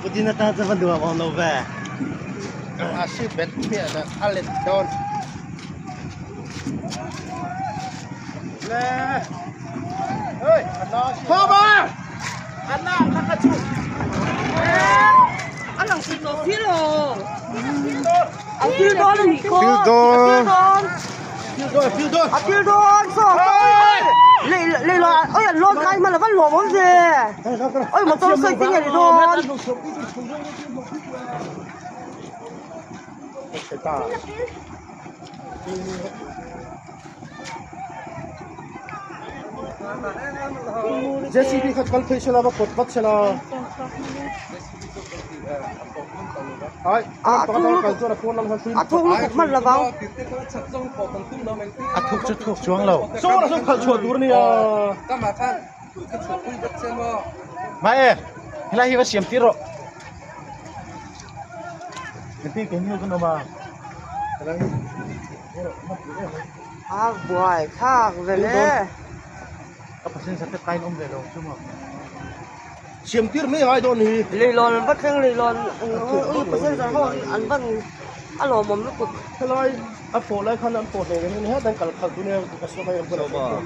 Putin atan chuan va nuam awm lo ve. A si bet hmiah dah a let dawn. Le. Hey, Thoma! Anna kha kha chu. A lang thei tawh si lo. A thil dawn a nih khaw. Thil dawn. A thil dawn. A thil dawn saw lei lei lo oi an lawn kai hman a van lawm awm ve. Oi motor sawi te nge ni dawn. JCB kha kal phei sela va pawt vat sela. Ai, A pakhat a kal chuan a pawn lam khan a thuk lutuk hman lovang. A thuk chu thuk chuang lo. Saw lah saw khalh chhuah tur a nia. Mai e, helai hi va siam tir rawh. Engtin ke hnial kan awm a. A buai thlak vel e. Ka passenger te kain awm ve lo chu maw. Siam tir mai angai dawn hi. Leilawn an va thleng leilawn passenger ho an van a lawmawm lutuk. Helai a pawh lai khan an pawh hle ve nia hetan kal khalh tu nia ka saw mai ang pawh.